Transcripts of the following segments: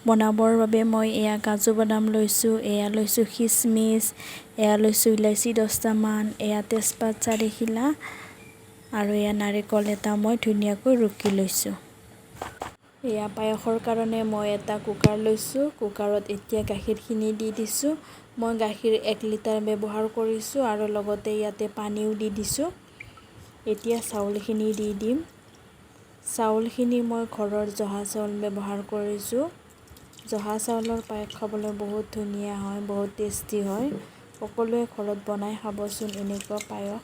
বনাবৰ বাবে মই এয়া কাজু বাদাম লৈছোঁ, এয়া লৈছোঁ খিচমিচ, এয়া লৈছোঁ ইলাচি 10টামান, এয়া তেজপাত 4 খিলা আৰু এয়া নাৰিকল এটা মই ধুনীয়াকৈ ৰুকি লৈছোঁ। এয়া পায়সৰ কাৰণে মই এটা কুকাৰ লৈছোঁ। কুকাৰত এতিয়া গাখীৰখিনি দি দিছোঁ। মই গাখীৰ 1 লিটাৰ ব্যৱহাৰ কৰিছোঁ আৰু লগতে ইয়াতে পানীও দি দিছোঁ। এতিয়া চাউলখিনি দি দিম। চাউলখিনি মই ঘৰৰ জহা চাউল ব্যৱহাৰ কৰিছোঁ। জহা চাউলৰ পায়স খাবলৈ বহুত ধুনীয়া হয়, বহুত টেষ্টি হয়। সকলোৱে ঘৰত বনাই খাবচোন এনেকুৱা পায়স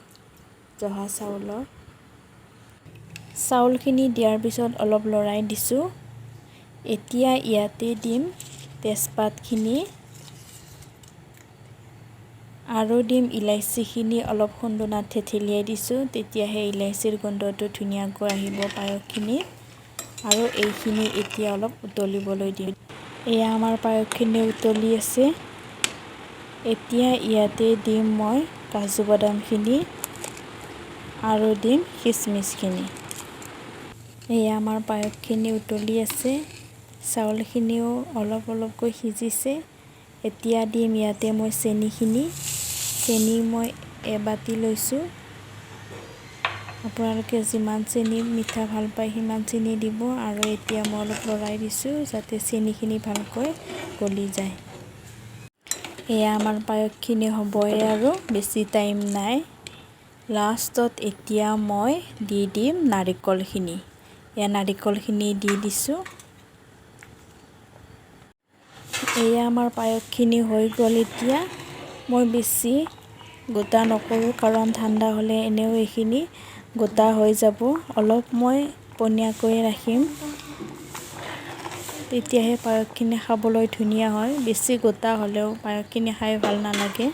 জহা চাউলৰ। চাউলখিনি দিয়াৰ পিছত অলপ লৰাই দিছোঁ। এতিয়া ইয়াতে দিম তেজপাতখিনি আৰু দিম ইলাচিখিনি। অলপ খুন্দুনাত থেতেলিয়াই দিছোঁ, তেতিয়াহে ইলাচিৰ গোন্ধটো ধুনীয়াকৈ আহিব পায়সখিনিত। আৰু এইখিনি এতিয়া অলপ উতলিবলৈ দিম। এয়া আমাৰ পায়সখিনি উতলি আছে। এতিয়া ইয়াতে দিম মই কাজু বাদামখিনি আৰু দিম খিচমিচখিনি। এয়া আমাৰ পায়সখিনি উতলি আছে, চাউলখিনিও অলপ অলপকৈ সিজিছে। এতিয়া দিম ইয়াতে মই চেনিখিনি। চেনি মই এবাতি লৈছোঁ। আপোনালোকে যিমান চেনি মিঠা ভাল পায়, সিমান চেনি দিব। আৰু এতিয়া মই অলপ লৰাই দিছোঁ, যাতে চেনিখিনি ভালকৈ গলি যায়। এয়া আমাৰ পায়সখিনি হ'বই আৰু বেছি টাইম নাই। লাষ্টত এতিয়া মই দি দিম নাৰিকলখিনি। এয়া নাৰিকলখিনি দি দিছোঁ। এয়া আমাৰ পায়সখিনি হৈ গ'ল। এতিয়া মই বেছি গোটা নকৰোঁ, কাৰণ ঠাণ্ডা হ'লে এনেও এইখিনি গোটা হৈ যাব। অলপ মই পনীয়াকৈ ৰাখিম, তেতিয়াহে পায়সখিনি খাবলৈ ধুনীয়া হয়। বেছি গোটা হ'লেও পায়সখিনি খাই ভাল নালাগে।